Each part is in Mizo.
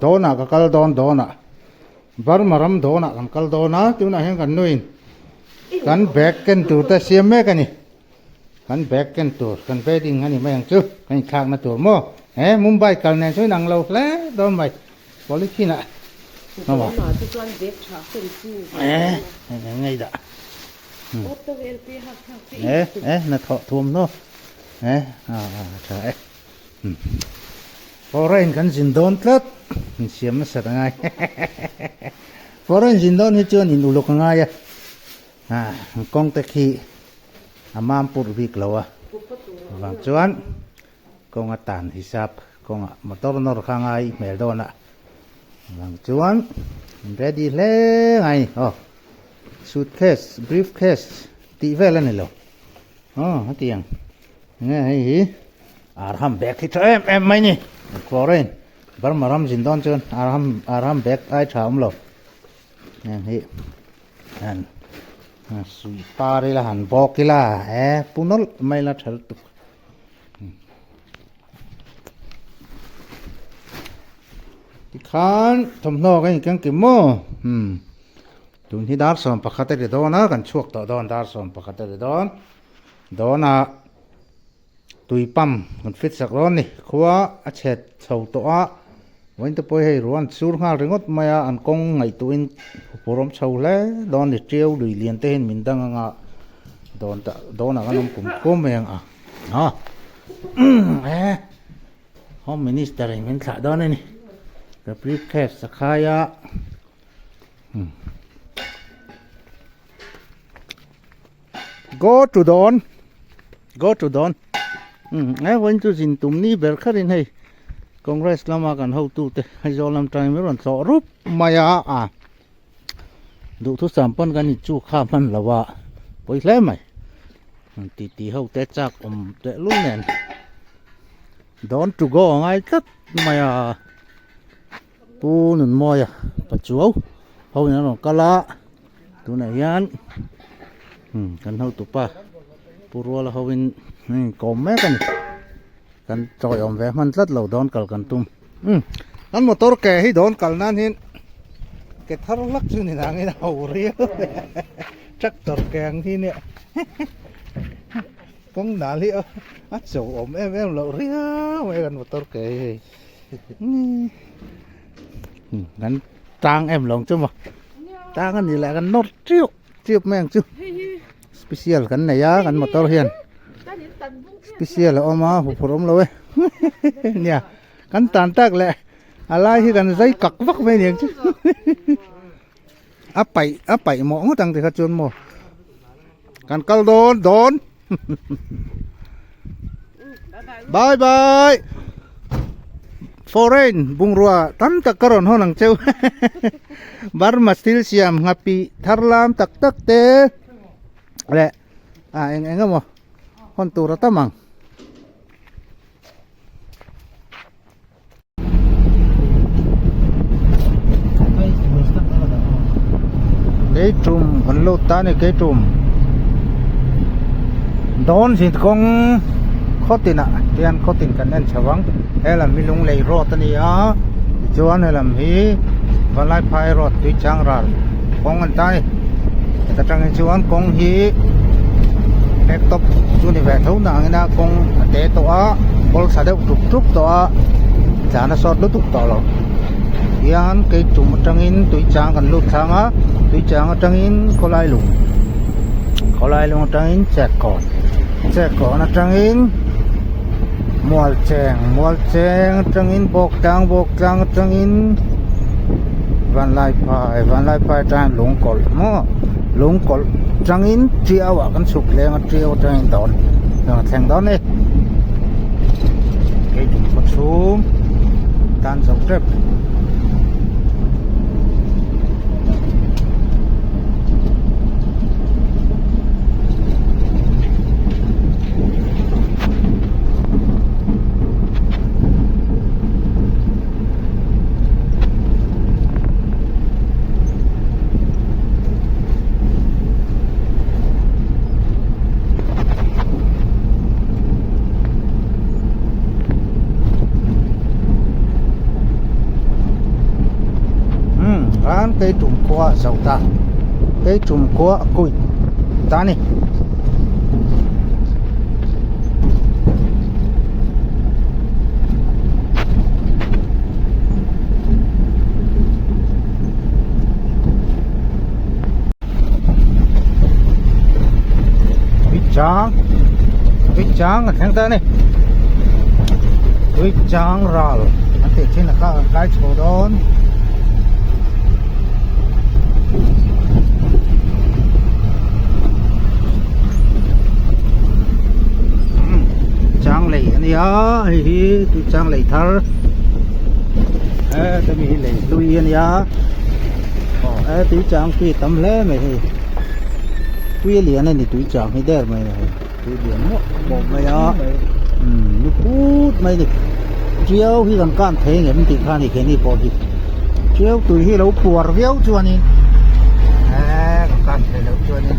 Dawnah ka kal dawn dawnah Burma ram dawnah kan kal dawn a tunah hian kan nuin kan bag ken tur te siam mek a ni kan bag ken tur kan bedding a ni mai ang chu kan inthlakna tur maw he Mumbai kal nen chuan inang lo hle dawn mai polythene ah eh Eh eh na thawh thuam hnaw eh a a tha e foreign kan zin dawn tlat in siam nasat a ngai foreign zin dawn hi chuan in uluk a ngai a a kawng te khi a mam pur bik lo a vang chuan kawng a tan hisap kawngah motor nawr kha ngai hmel dawn a vang chuan ready hle ngai aw. Suitcase, briefcase tih vel a ni lo. Aw hetiang enge hei hi arham bag hi tha em em mai ni. Foreign Burma ram zin dawn chuan arham arham bag ai tha awm lo. Heng hi han suih par ila han bawk ila e pu nawlh mai la tha lutuk. Tikhan thawmhnaw ka inkeng kim maw umm tun hi dar 11 a ri dawn a kan chhuak tawh dawn dar 11 a ri dawn dawn a tui pump kan fit sak dawn a ni khua a chhet chho tawh a vawiin te pawh hi hei ruah an sur nghal ringawt mai a an kawng ngaihtuahin phur awm chho hle dawn a ni tiau lui lian te hian min dang anga dawn tah dawnah kan awm kum khum mai ang a. Ha eh Home Minister in min thlah dawn a ni ka briefcase a khai a Go to dawn Go to dawn eh vawiin chu zin tum ni ber kher in hei Congress lama kan hotu te Aizawl lam tangin min rawn tlawh rup mai a a Duhthusam pawn kan inchu kha hman lo a pawi hle mai ti ti ho te chak awm teh lul nen dawn to go a ngai tlat mai a pu Nunmawia Pachuau ho in an rawn kal a tunah hian kan hotupa pu Ruala ho in an inkawm mek a ni kan chawiawm ve hman tlat lo dawn kal kan tum. Umm an motor ke hi dawn kal nan hian ke thar hlak chu ni nangin a ho riau tractor ke ang hi nia kawng nal hi a cho awm em em loh riau mai kan motor ke hi hei kan tang em lo ang chu maw tang a nih leh kan nawr chiuh chiuh mai ang chu special kan nei a kan motor hian special a awm a huphurh awm lo e nia kan tan tak leh a lai hi kan zai kak vak mai aniang chu a paih a paih mawh ngawt ang tikha chuan maw kan kal dawn dawn bye bye foreign bungrua tam tak ka rawn hawn ang cheu Burma steel siam nghapih thar lam tak tak te leh a eng eng emaw hawn tur a tam ang. Keitum kan lut ta a ni keitum dawn zin kawng khaw tinah hian khaw tin kan en chho ang helam hi lunglei road a ni a tichuan helam hi Vanlaiphai road Tuichang ral kawng an ta a ni heta tang hi chuan kawng hi laptop chu ni ve tho na angin a kawng a te tawh a kawl tha deuh tuk tuk tawh a tlan a sawt lutuk tawh lo hian keitum atangin tuichang kan lut thlang a tuichang atangin khawlai lung khawlai lung atangin chekkawn chekkawn atangin mualcheng mualcheng atangin bawktlang bawktlang atangin vanlaiphai vanlaiphai atangin lungkawlh maw lungkawlh atangin tiau ah kan chhuk leng a tiau atangin dawn a thleng dawn a ni keitum khaw chhung tan zo tep. khan Keitum khua a zo ta Keitum khua a kuit ta a ni. Tuichang Tuichang kan thleng ta a ni Tuichang ral an tih thin a kha kan kai chho dawn. Chang lei a nia hei hi Tuichang lei thar hemi hi lei hlui a nia. Aw he tui chang tui a tam hle mai hei tui a lian a ni tui chang hi der mai a hei tui lian muah muah mai a umm lu phut mai a ni tiau hi kan kan thei ang em tih kha a ni keini pawh hi tiau tui hi a lo puar viau chuanin eee kan kan thei loh chuanin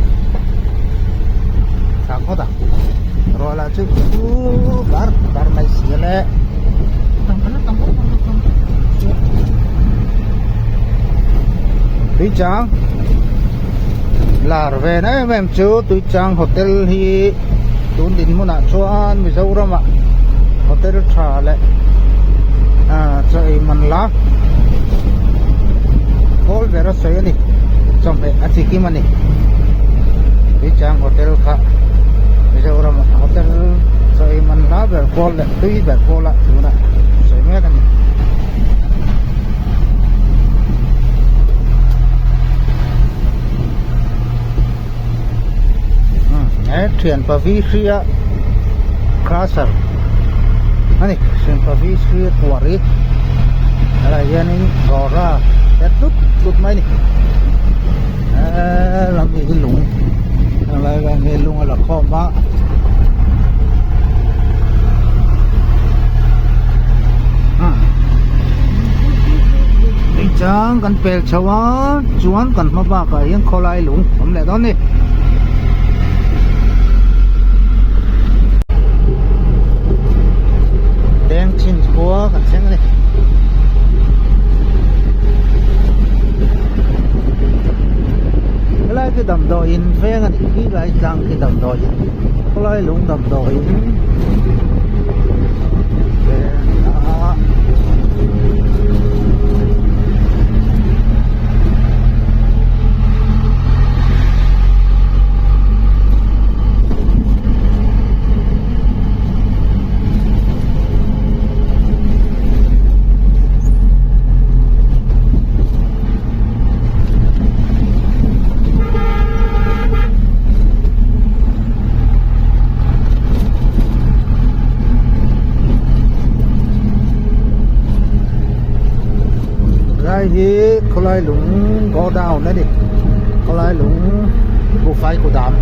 tha phawt a ruah lah chu bar bar mai si a le. Tuichang lar ve em em chu Tuichang hotel hi tun dinhmunah chuan Mizoram ah hotel tha leh ah chaw ei man la khawl ber a sawi a ni chawhmeh a chi kim a ni Tuichang hotel kha Mizoram ah hotel chaw ei man la ber pawl leh tui ber pawl ah tunah sawi mek a ni. He thian pavi hria crusher a ni thian pavi hria kuar hi helaiah hianin rawra te tlut tlut mai a ni he lam hi lung helai vel hi lung a la khawm a. Chang kan pel chho a chuan kan hma bakah hian khawlai lung a awm leh dawn a ni. Deng chhin khua kan thleng a ni. Helai chu damdawiin veng a nih hi lai tlang khi damdawiin khawlai lung damdawiin veng a. Lai hi khawlai lung go down a ni khawlai lung buhfai kudam.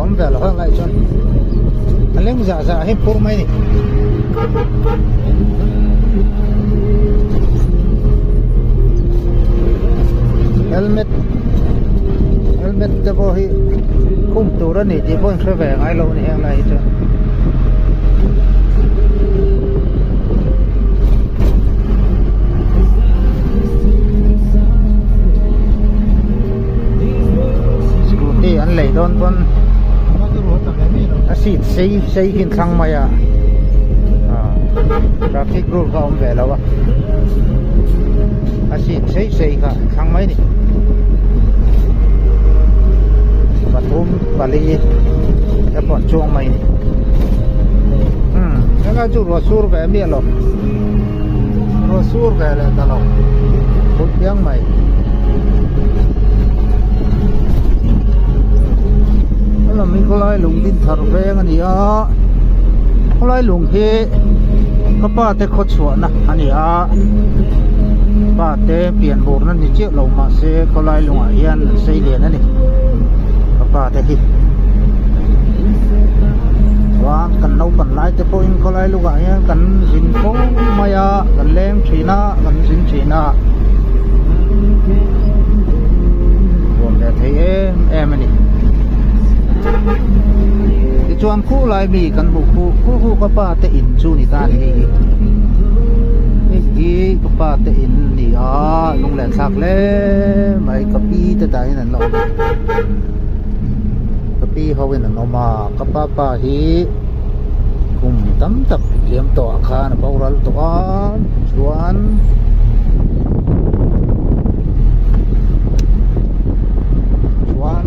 awm ve lo heng lai chuan a leng zah zah hi phur mai a ni. Helmet helmet te pawh hi khum tur a ni tih pawh in hre ve ngai lo a ni heng lai hi chuan. Scooty an lei dawn pawn a seat sei sei hi an thlang mai a ah traffic rule kha a awm ve lo a a seat sei sei kha an thlang mai a ni pathum pali te pawh an chuang mai a ni umm helai chu ruah sur ve miah lo ruah sur ve leh ta lo phut piang mai. Helam hi khawlai lung din thar veng a ni a khawlai lung hi ka pa te khaw chhuahna a ni a pa te pian burna ni chiah lo mahse khawlai lungah hian an sei lian a ni ka pa te hi chuan kan naupang lai te pawhin khawlai lungah hian kan zin fo mai a kan leng thin a kan zin thin a nuam ve thei em em a ni tichuan khu lai mi kan hmuh khu khu khu ka pa te in chu ni ta a ni hei hi hei hi ka pa te in a ni a lunglen thlak hle mai ka pi te dahin an la awm a ka pi ho in an awm a ka pa pa hi kum tam tak liam tawh ah khan a boral tawh a chuan chuan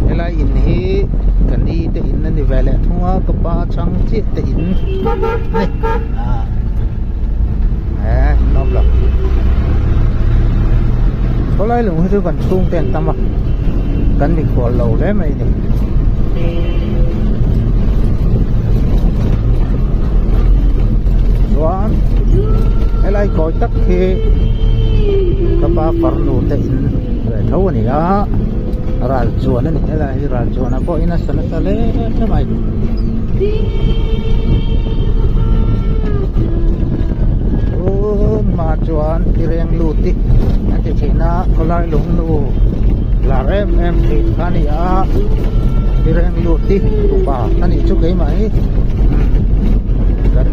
helai in hi ka ni te in a ni ve leh thung a ka pa chhang chiah te in a ni ah he nawm lo khawlai lung hi chu kan chhung te an tam a kan mikhual lo hle mai a ni. Chuan helai kawi tak hi ka pa farnu te in ve tho a ni a ral chuan a ni helai hi ral chuan ah pawh in a sa nasa hle mai. Tun hma chuan tireng lut hi an ti thin a khawlai lung nu lar em em thin kha a ni a tireng lut hi tupa a nih chu keimah hi kan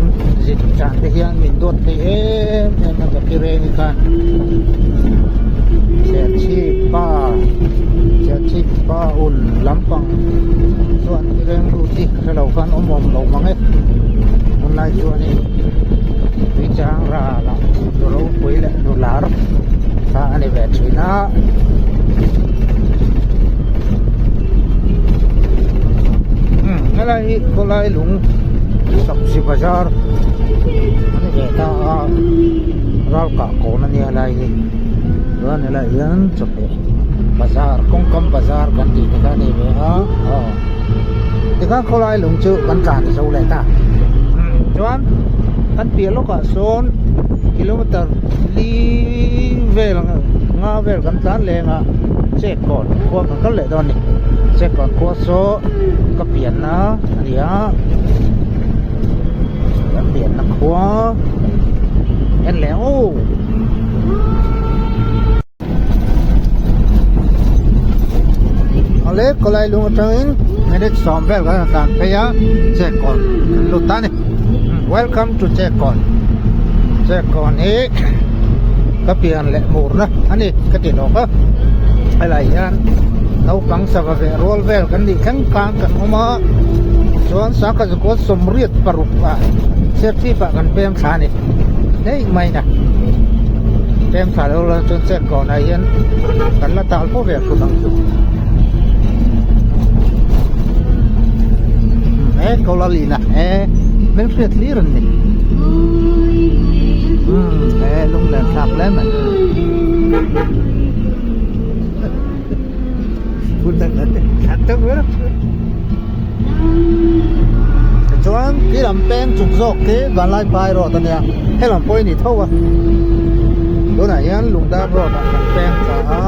zin tan te hian min duat thei em em a ka tireng hi khan chhehchhip pa chhehchhip pa un lampang chuan tireng lut hi hre lo khan awm awm lo mang e tunlai chuanin tuichang ral ah nu ropui leh nu lar kha a ni ve thin a umm helai hi khawlai lung sabzi bazar a ni ve ta a ral kah kawn a nia helai hi chuan helai hian chawhmeh bazar kawngkam bazar kan tih te kha a ni ve a aw. Tikhan khawlai lung chu kan tlan zo leh ta chuan kan piah lawkah sawn kilometer li vel nga vel kan tlan leng a Chekawn khua kan kal leh dawn a ni Chekawn khua saw ka pianna a ni a kan pianna khua en leh aw. Awle khawlai lung atangin minute sawm vel kan han tlan phei a Chekawn kan lut ta a ni welcome to Chekawn Chekawn hi ka pian leh murna a ni ka ti lawk a helai hian naupang sava veh rual vel kan nih thleng khan kan awm a chuan sangkhat zakua sawmriat paruk ah serchhip ah kan pem thla a ni daih mai na. Pem thla lo la chuan chet kawnah hian kan la tal fo ve thut ang chu he ko la lin a he hmelhriat hlir an ni he lunglen thlak hle mai Tichuan khi lam peng chuk zawk khi Vanlaiphai road a nia helam pawh hi ni tho a tunah hian Lungdar road ah kan peng thla a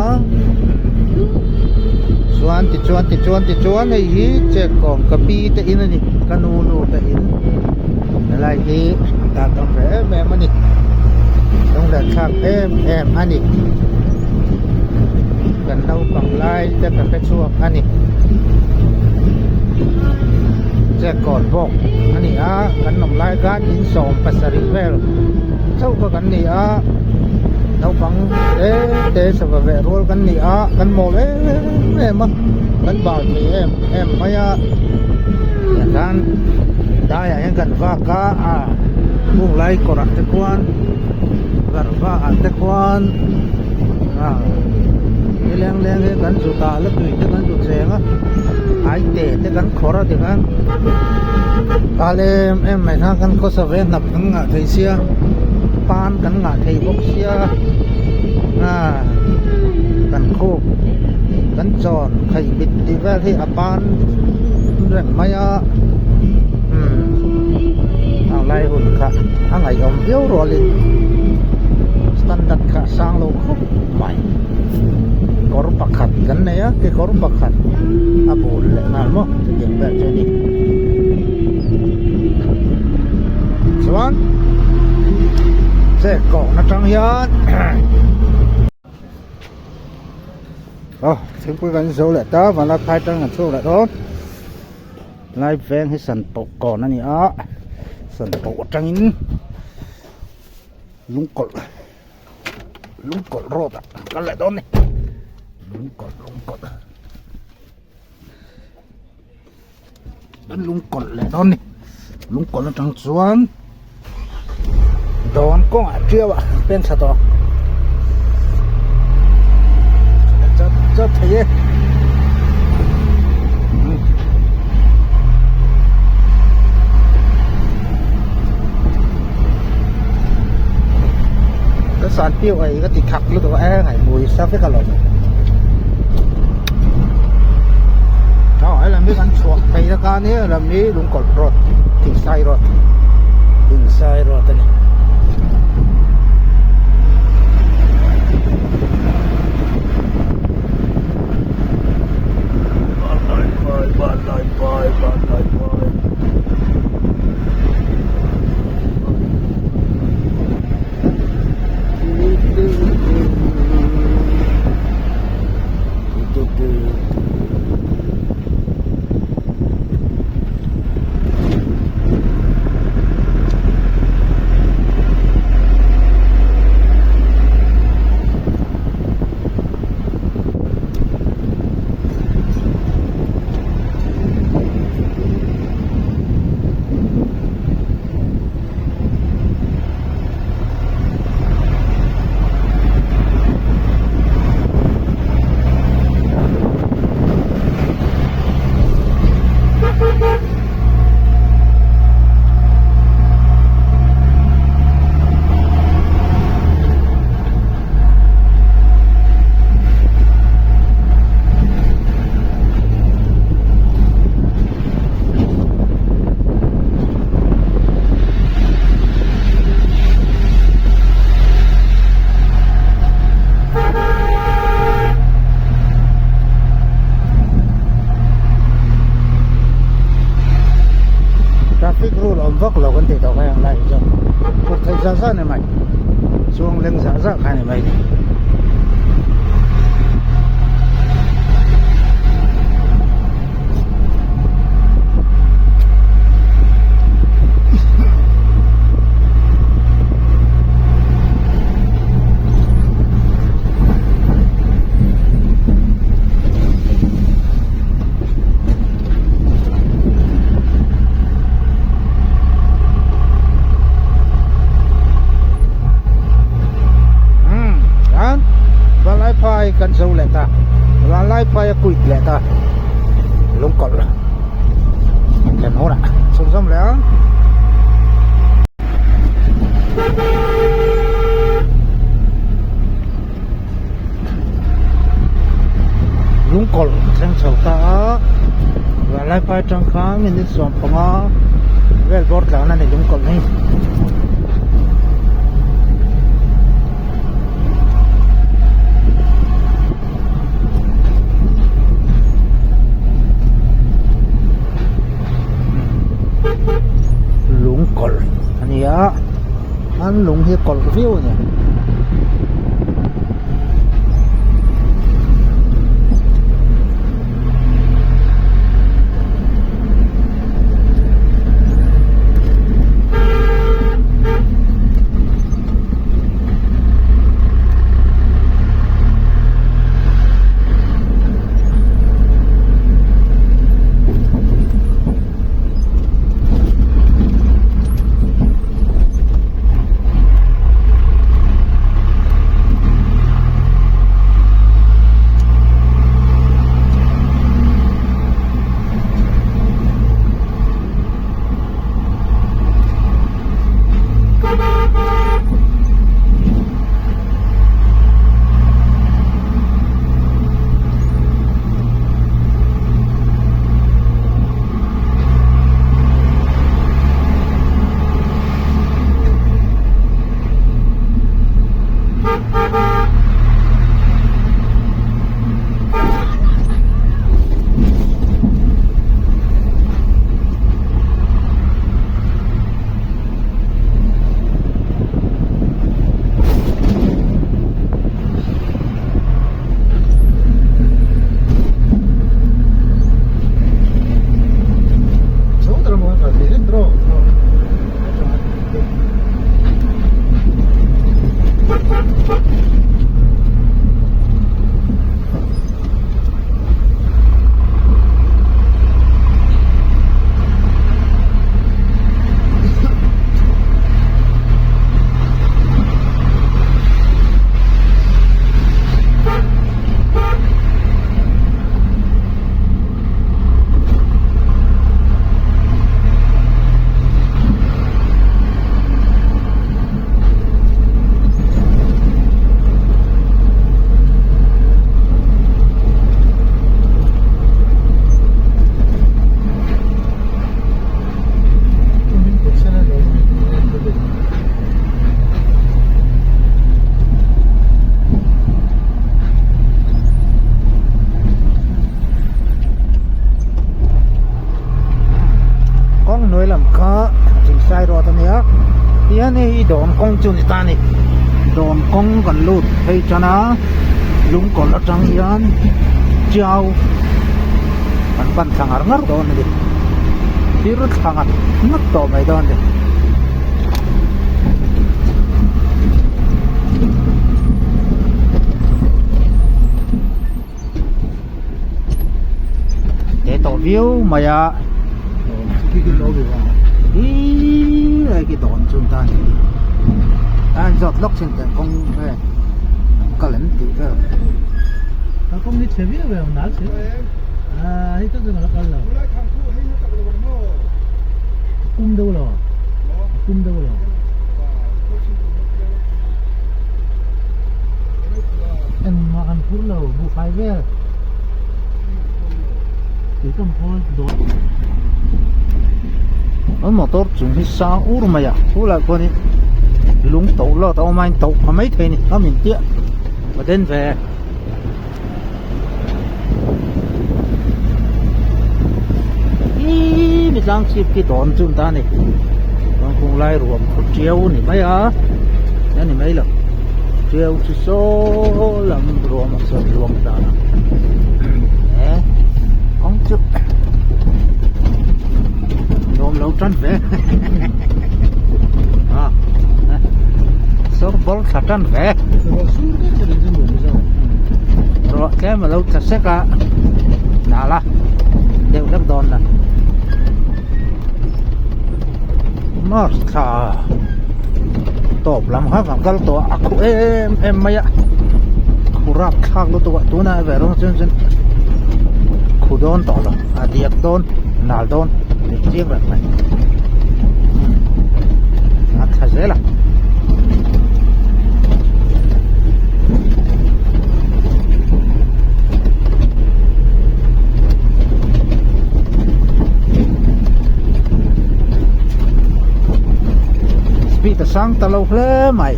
Chuan tichuan tichuan tichuan hei hi Chekawm ka pi te in a ni ka nu nu te in helai hi an tan tam ve em em a ni lunglen thlak em em a ni kan naupang lai te ka hre chhuak a ni Chekkawn bawk a ni a kan awm lai khan in 70 vel chauh kha kan ni a naupang te te sava veh rual kan ni a kan mawl em em a kan bal thei em em mai a tikhan daiah hian kan vak a a hung lai kawrah te khuan garva ah te khuan a ni leng leng hi kan zu ta la tui te kan zu cheng a aite te kan khawrh a tikhan kal em em mai khan kan khawsa ve hnap kan ngah thei sia pan kan ngah thei bawk sia a kan khup kan chawn khaih bit tih vel hi a pan reng mai a umm a lai hun kha a ngaihawm viau rualin standard kha a sang lo khawp mai kawr pakhat kan nei a kekawr pakhat a bul leh nghal maw chutiang vel chu a ni chuan chet kawng atang hian aw thingpui kan zo leh ta vanlai phai tang an chhuak leh dawn lai veng hi san pawh kawn a ni a san pawh atangin lungkawlh lungkawlh road ah an kal leh dawn a ni lungkawlh lungkawlh an lungkawlh leh dawn a ni lungkawlh atang chuan dawn kawngah tiau ah an pen thla tawh a chat chat thei e. Ka san piu ai ka ti thak lutuk a eng ai mui sa vek alawm aw he lam hi kan chhuah phei na khan hi lam hi lungkawlh road thingsai road thingsai road a ni. Traffic rule awm vak lo kan tih tawh kha ang lai hi chuan phur theih zah zah a ni mai chuang leng zah zah kha a ni mai. Vanlaiphai kan zo leh ta Vanlaiphai a quit leh ta lungkawlh thlen hunah chhunzawm leh ang. Lungkawlh thleng chho ta a Vanlaiphai atang khan minute 15 vel bawr tlan a ni lungkawlh hi. lung hi a kawlh viau a ni. Kawng hnuai lam kha Thingsai road a nia tihian hei hi dawm kawng chu a ni ta a ni dawm kawng kan lut phei tan a lungkawlh atang hian chiau kan pan thla ngar ngar dawn a ni thir thla ngat ngat tawh mai dawn a ni. He tawh viau mai a ihh hei khi dawn chu ta ni a an zawt lawk chin teh kawng vel an kal em tih vel a kawng hi chhe viau em nal chhe a hei tak chuan a la kal lo kum deuh lo kum deuh lo. Engmah an phur lo buhfai vel tui tam pawl dawn an motor chung hi sang ur mai a chulai khuanin lung to lawt a awm a in to pha mai thei a ni a min tiah a den ve. Ihh mi tlang chhip khi dawn chu ta ni chuan kung lai ruam khaw tiau a ni mai a a ni mai lo tiau chu saw lam ruam ah sawn luang ta a eh kawng chu nuam lo tan ve a sawr bawr tha tan ve. Ruah tlem a lo tla sek a nal a deuh hlek dawn la March thla tawp lam kha kan kal tawh a a khuh em em mai a khu rap thlak lutuk a tunah ve rawng chuan chuan khu dawn tawh lo a diak dawn nal dawn tih chiang reng mai a tha zel a. Speed a sang ta lo hle mai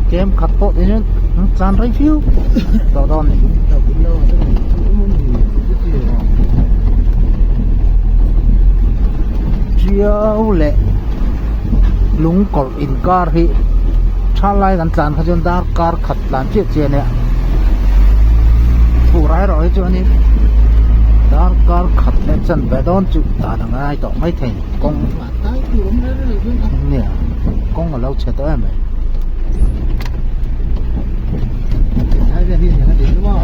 kem khat pawh ti hian an tlan rei viau tawh dawn a ni. Tiau leh lungkawlh inkar hi. Tha lai kan tlan kha chuan darkar khat tlan chiah chiah a nia fur ai erawh hi chuanin darkar khat leh chanve dawn chu dan a ngai tawh mai thei kawng nia kawng a lo chhe tawh em mai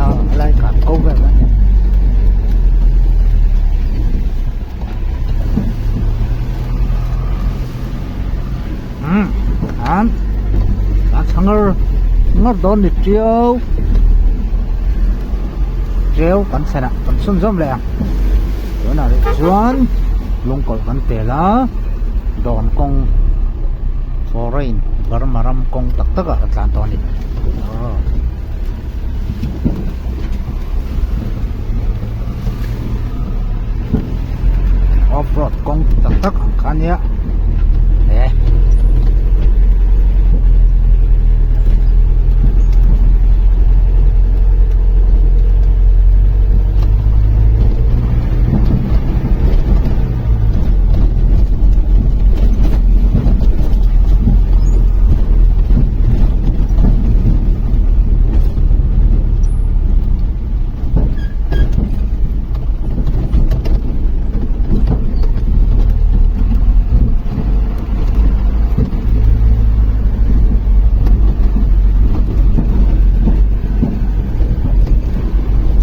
a lai khan ko vel a nia. Umm an a tha ngar ngar dawn ni tiau tiau kan thlen ah kan chhun zawm leh ang tunah rih chuan lungkawlh kan tel a dawn kawng foreign Burma ram kawng tak tak ah kan tlan tawh a ni aw. Off road kawng tak tak ang kha ania he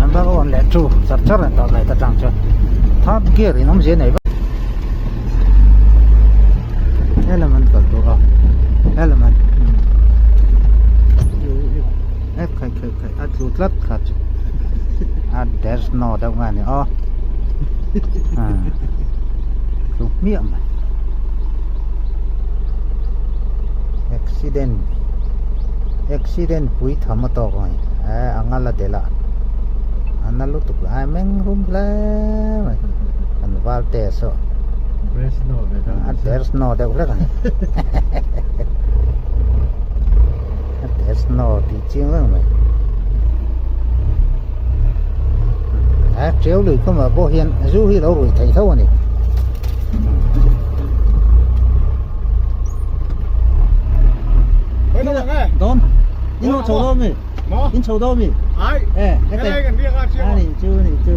Number one leh two char char an tawh mai ta tang chuan third gear in awmzia nei vak helam an kal tur a helam an e khai khai khai a tlu tlat kha chu a there's no deuh nge ni aw tlu hmiah mai accident accident pui tham a tawk ang e a ngal a delh a a na lutuk lo a meng rum hle mai kan val te saw a there's no deuh hlek a ni. There's no tih chiang reng mai a tiau lui khawmah pawh hian zu hi lo rui thei tho a ni Don in ho chho dawn mi in chho dawn mi e a ni chu ni chu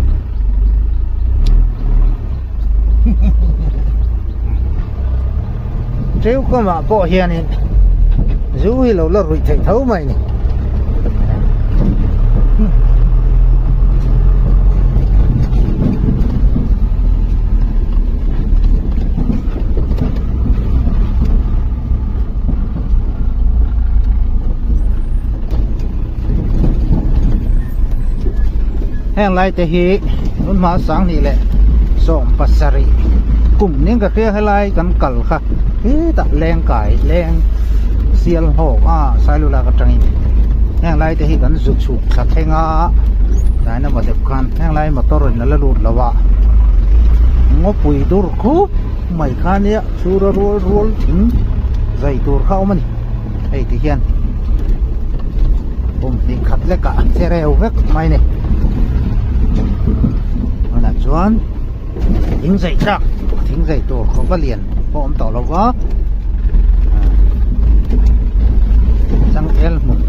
Tiu kawmah pawh hianin zu hi lo la ruih theih tho mai ni. Heng lai te hi tun hma sanghnih leh 17 kum ning ka hria helai kan kal kha hetah leng kai leng sial hlawk a sailulak atangin heng lai te hi kan zu chhuk thla thleng a tlai na deuh khan heng lai motor in a la lut lo a ngawpui dur khup mai kha nia chhura rual rual thing zai tur kha a awm a ni hei ti hian kum hnih khat lek ah che reu vek mai a ni tunah chuan thing zai tlak thing zai tur khaw va lian pawh a awm tawh lo va changel hmun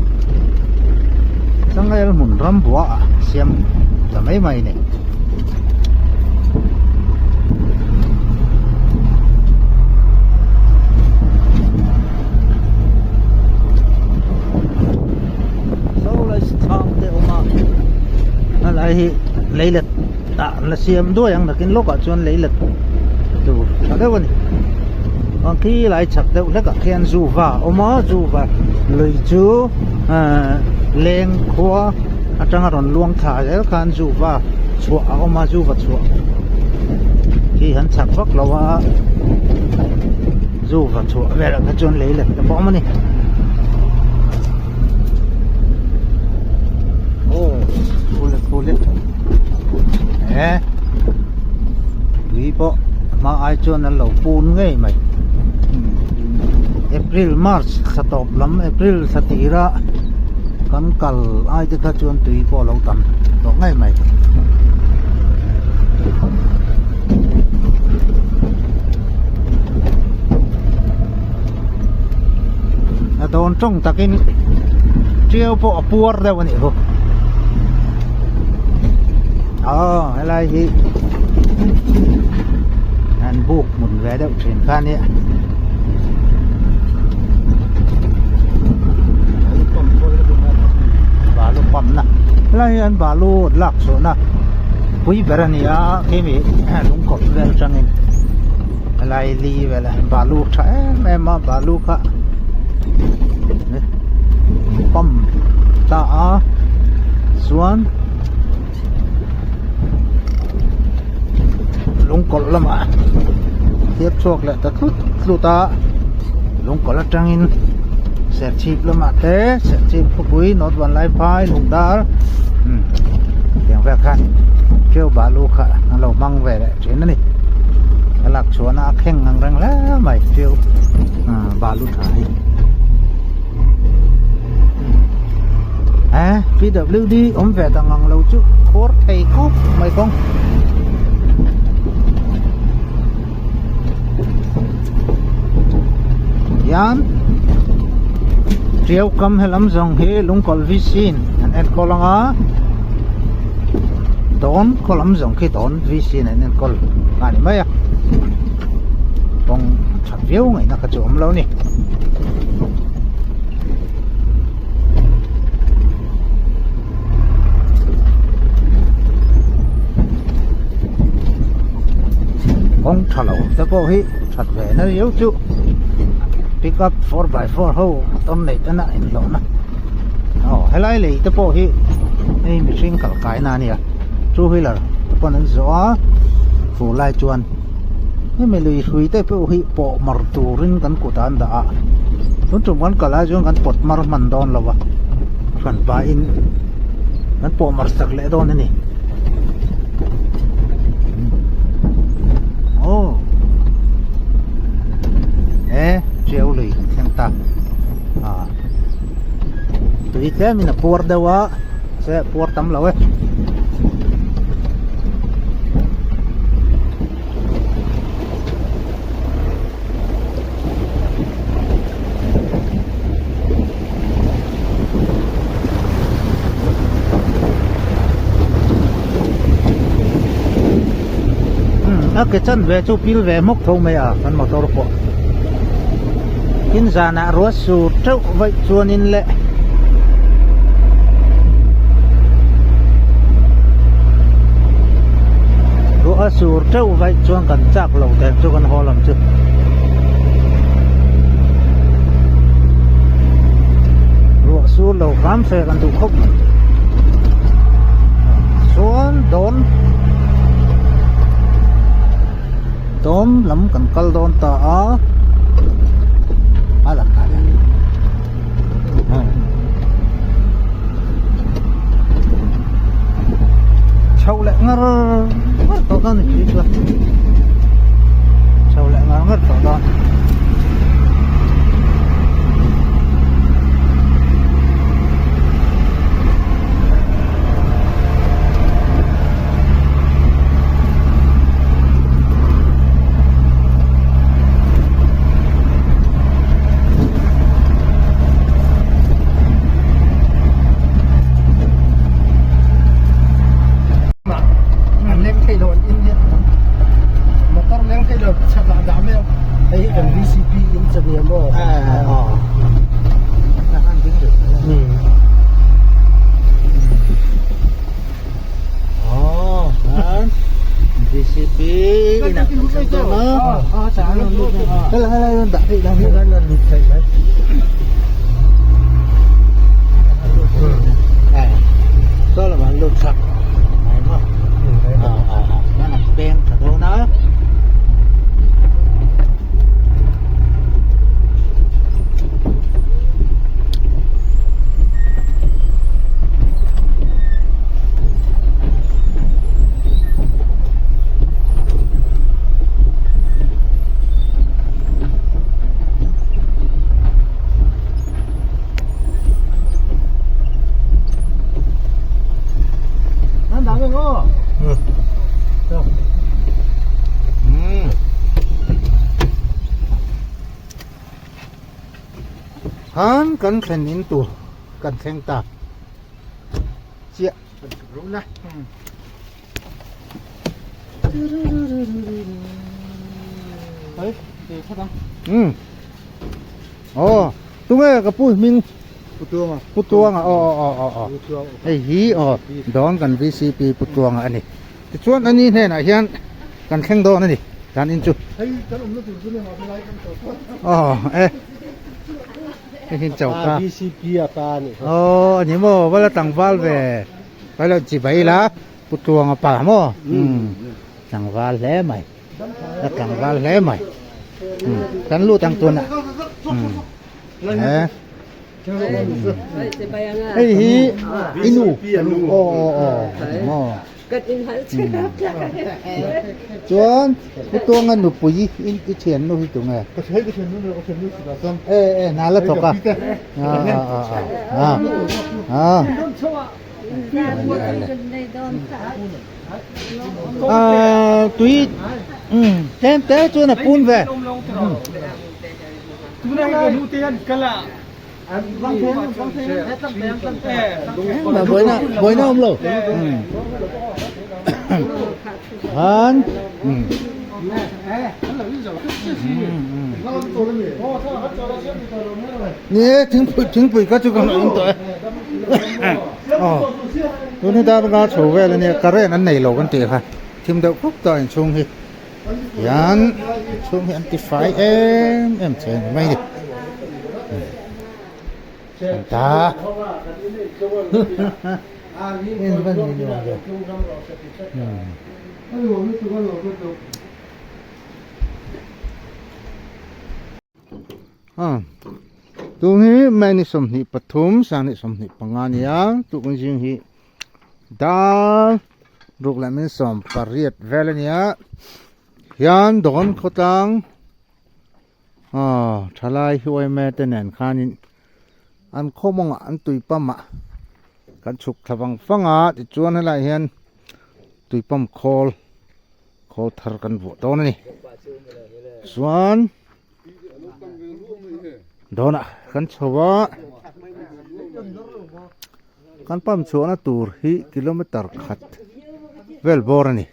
changel hmun rambuah ah siam ta mai mai a ni. Saw lai thlam te a awm a helai hi leilet ah an la siam duai ang nakin lawkah chuan leilet tur tha deuh a ni chuan khi lai chhak deuh hlek ah khian zuva a awm a zuva lui chu ahh leng khua atanga rawn luang thla zel khan zuva chhuah a awm a zuva chhuah khi han chhak vak lo a. Zu va chhuah velah kha chuan lei let te pawh a awm a ni. Aw khule khule e tui pawh hma ai chuan an lo pun ngei mai April March thla tawp lam April thla tira kan kal ai te kha chuan tui pawh a lo tam tawh ngei mai. A dawn tawng takin tiau pawh a puar deuh a nih khu. Aw helai hi an buk hmun ve deuh thin kha ania. Balu pump na helai hi an balu lak chhuahna pui ber a ni a keimi lungkawp vel atangin helai li velah hian balu tha em em a balu kha pump ta a chuan lungkawlh lamah thir chhuak leh ta tlut tlut a lungkawlh atangin serchhip lamah te serchhip khawpui north vanlaiphai lungdar umm tiang vel khan ṭeu balu kha an lo hmang ve leh ṭhin a ni a lak chhuahna a kheng ang reng hle mai ṭeu balu tha hi. Eh PWD awm ve ta ngang lo chu khuar thei khawp mai kawng. Hian Tiau kam helam zawng hi lungkawlh VC in an enkawl ang a dawn khaw lam zawng khi dawn VC in an enkawl a ni mai a kawng that viau ngaihna kha chu awm lo a ni. Kawng tha lo te pawh hi that ve na riau chu pick up 4x4 ho tawn neih te na inhlawh na aw helai lei te pawh hi hei mihring kal kai na ania two wheeler te pawn an zawh a fur lai chuan hemi lui hrui te pawh hi pawh mar turin kan kut ah an dah a tun tum kan kal ah chuan kan pawt mar hman dawn lo a hran pahin kan pawh mar sak leh dawn a ni aw he tiau lui kan thleng ta a tui tlem in a puar deuh a se puar tam lo e. A ke chan ve chu pil ve hmawk tho mai a kan motor pawh tin zanah ruah sur teuh vaih chuanin le ruah a sur teuh vaih chuan kan chak lo teng chu kan haw lam chu. Ruah sur lo hram se kan duh khawp mai. Chuan dawn dawn lam kan kal dawn ta a a lang kha chho leh ngar ngar tawh dawn a ni chuan chho leh ngar ngar tawh dawn. An leng thei lo an in hian motor leng thei lo chhat ah dah mai a hei hi kan VCP in che nia maw VCP inah kan thleng dawn a helai helai rawn dah theih dah theih saw lamah an lut chak mai maw chuan an peng tha dawn a. kan thlen in tur kan thleng ta chiah. Umm aw tunge ka pu hming Putuanga Putuanga aw aw aw aw hei hi aw dawn kan VCP Putuanga a ni tichuan ani hnenah hian kan thleng dawn a ni dan in chu hei kan awmna tur chu lemah helai kan tawh aw e hei hi choka VCP a ta a nih aw a ni maw va la tlangval ve va lo chi bai la Putuanga pa maw umm tlangval hle mai. A tlangval hle mai kan lut ang tunah hei hi i nu aw aw aw ani maw chuan pu tuanga nupui i thiannu hi tunge e e hna la thawk a a a a tui tlem te chuan a pun ve buaina buaina awm lo han ni e thingpui thingpui kha chu ka in tawh e aw tun hi dar nga chho vel ania current an nei lo kan tih kha thim deuh khup ta inchhung hi hian inchhung hi an ti fai em em che ni mai ni an ta Tun hi May ni 23 sang ni 25 a nia tukun zing hi dar ruk leh min 18 vel a nia hian dawn khawtlang aw thalai huaime te nen khanin an khawmawngah an tui pump ah kan chhuk thla vang vang a tichuan helaiah hian tui pump khawl khawl thar kan vuah dawn a ni chuan dawnah kan chho a kan pump chhuahna tur hi kilometer khat vel bawr a ni.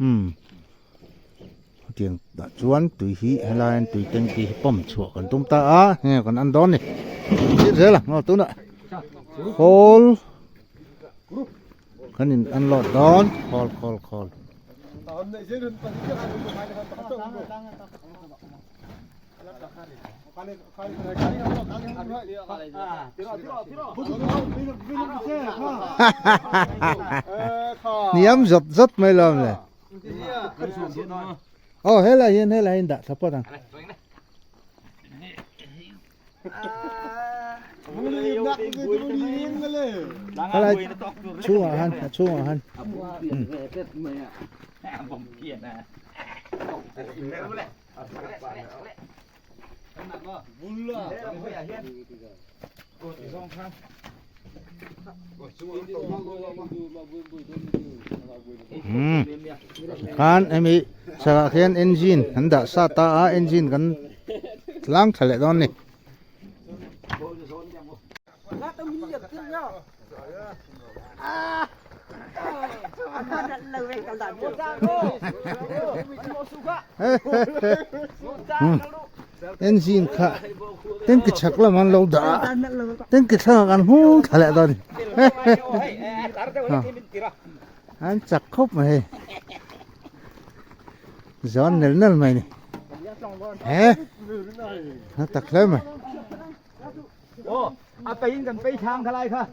Umm hetiang ah chuan tui hi helai an tui tanky hi pump chhuah kan tum ta a heng kan an dawn a ni thil zel a maw tunah khawl kan in unload dawn khawl khawl khawl. Hniam zawt zawt mai lo le. Aw helai hian helai hian dah thla pawt ang. Helai chhungah han a chhungah han. Khan hemi chhakah khian engine an dah sa ta a engine kan tlang tha leh dawn a ni. Engine kha tanki chhak lam an lo dah a tanki thlangah kan hung thla leh dawn a an chak khawp mai hei zawn nel nel mai a ni he a tak hle mai. A pei in kan pei thang kha lai kha.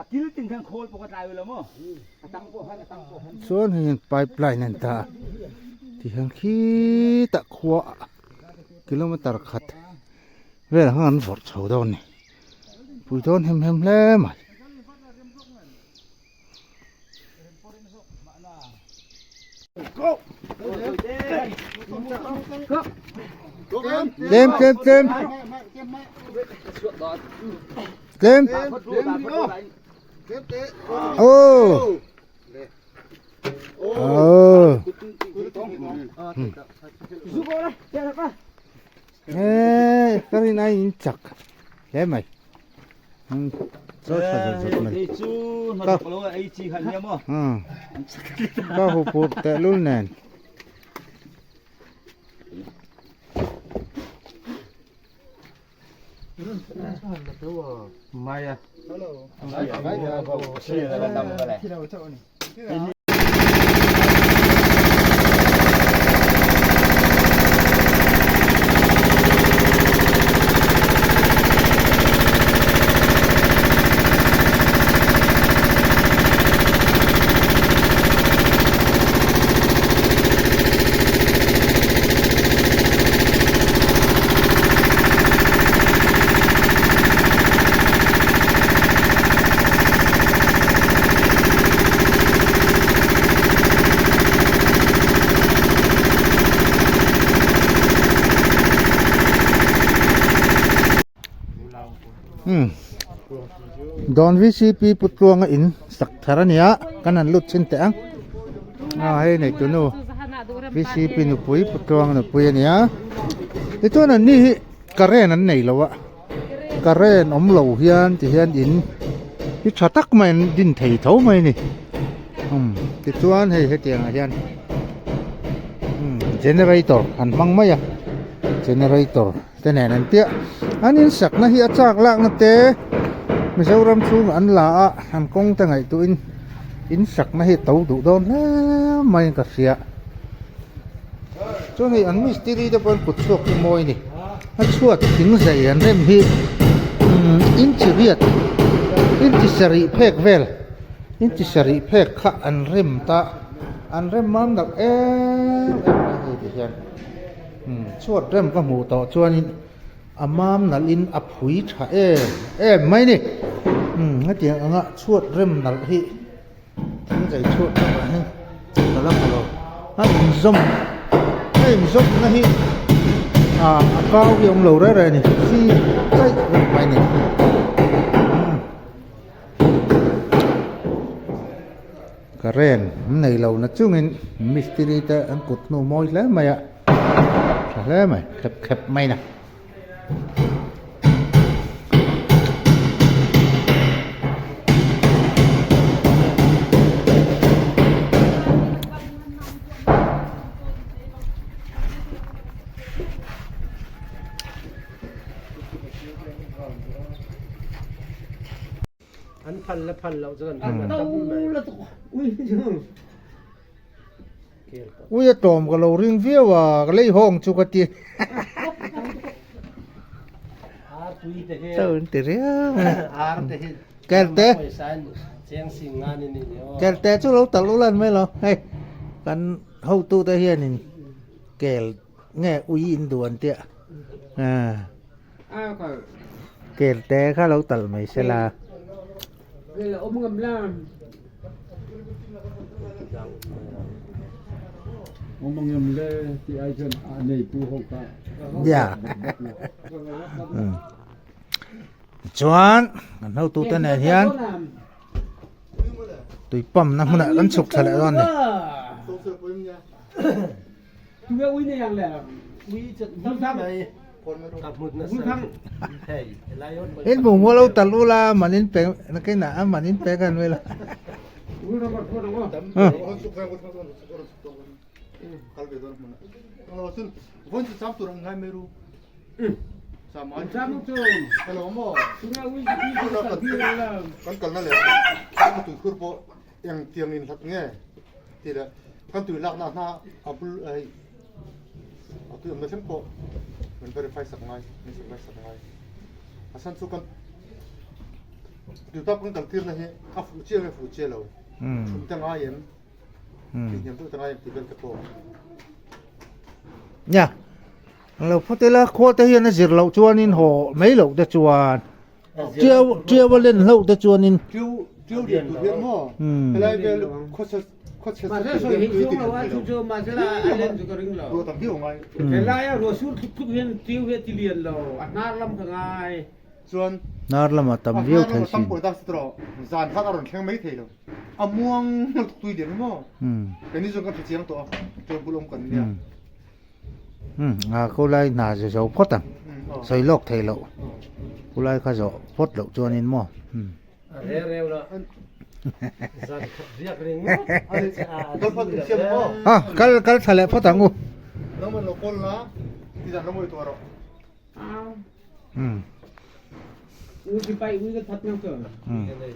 A kil tin khan khawl pawh ka tlai lo maw. A tang pawh han a tang pawh han. Chuan hei pipeline an ta ti hian khitah khua kilometer khat vel ang an vawrh chho dawn a ni pui dawn hem hem hle mai. Tlem tlem tlem tlem oh. Ờ. Ê, ka rin ai in chak hle mai. Chaw tha zawt zawt mai. Hei chu hnathawk lo ei chi kha nia maw. Ka hupur tehlul nen. Dawn VCP Putluanga in sak thar a nia kan han lut chhin teh ang a hei nei tunu VCP nupui Putluanga nupui a nia tichuan an ni hi current an nei lo a current awm lo hian ti hian in hi tha tak mai an din thei tho mai a ni tichuan hei hetiang ah hian generator an hmang mai a generator te nen an piah an insakna hi a chak lakna te Mizoram chhungah an la a an kawng te ngaihtuahin insakna hi a to duh dawn hle mai ka hria chuan hei an mistiri te pawh an kut chhuak chu mawi a ni a chhuat thing zai an rem hi inchi riat inchi sarih phek vel inchi sarih phek kha an rem ta an rem mam dak em em mai hei ti hian. Chhuat rem ka hmuh tawh chuanin a mam nalhin a phui tha em em mai ni. Hetiang anga chhuat rem nalh hi thil zai chhuat rem ah hian ka la hmu lo. A inzawm a inzawmna hi ah a kau hi a awm lo reng reng a ni chi chaih reng mai a ni. Current an nei lo na chungin mistiri te an kut hnu mawi hle mai a tha hle mai khep khep mai na. An phal le phal lo chu kan phal tam mai. Ui a tlawm ka lo ring viau a, ka lei hawng chu ka ti. Ar tui te hi. Chau in ti riau mai. Ar te hi. Kelte. Cheng sing nga ni ni. Kelte chu lo tal ulan mai lo. Hei kan hotu te hianin kel nge ui in duh an tia. Kel te kha lo talh mai se la. Chuan kan hotute nen hian tui pump na hmunah kan chhuk thla leh dawn a ni. In hmuh hmuh lo tal ula man in pe nakinah a man in pe khan vel a. Eng tiang in hlat nge tih leh kan tui lakna hna a bul hei a tui awmna thleng pawh min verify sak ngai min verify sak ngai a chhan chu kan tui pap kan kal tirna hi a fuh chiah nge fuh chiah lo thum te ngai em tih hniam deuh te ngai em tih vel te pawh. Nia lo phawt ila khawl te hian a zir loh chuanin haw mai loh te chuan Tiau tiau a len hlauh te chuanin. Tiau tiau lian tur hian maw helai vel khawchhe khawchhe sa tur hian tui ti lian thei lo. Ruah tam viau ngai. Helai a ruah sur thuk thuk hian tiau hi a ti lian lo a hnar lam ka ngai. Chuan Hnar lamah tam viau thei sin. Tam pawh dak si tawh zan khan a rawn thleng mai thei lo. A muang lutuk tui lian maw. Keini chuan kan hre chiang tawh a, chuan bul awm kan nia. Um a khawlai hna zu zo phawt ang. Sawi lawk thei loh. Khawlai kha zawh phawt loh chuanin maw. Um. A reu reu la. Zan khat riak ring ngawt. Kal phawt in siam maw. A kal kal thla leh phawt ang u. Nangman lo kawl la, ti dan lo ngawi tawh rawh.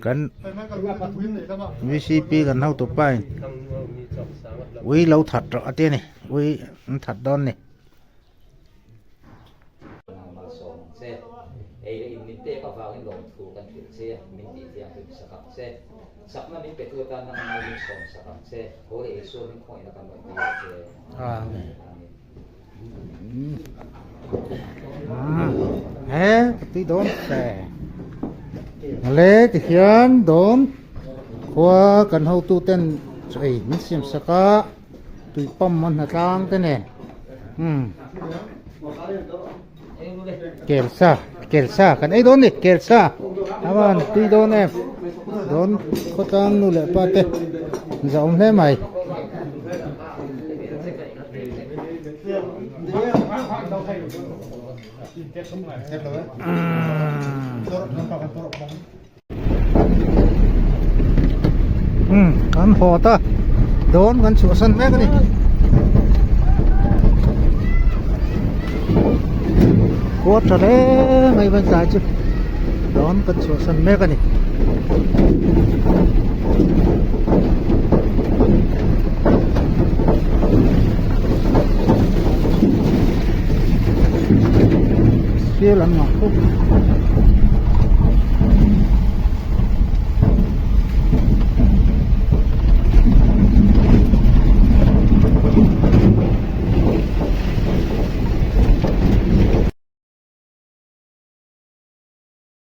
Kan VCP kan hotu pa in ui lo that rawh a ti a ni ui an that dawn ni. Amen. He tui dawn fe le ti hian dawn khua kan hotu ten chaw ei min siam sak a tui pump an hna tlang te nen umm kel sa kel sa kan ei dawn ni kel sa avan tui dawn em dawn khawtlang nu leh pa te zah awm hle mai. Umm kan haw ta dawn kan chhuahsan mek a ni khua tha hle mai ban tlai chu dawn kan chhuahsan mek a ni. Sial an ngah khawp.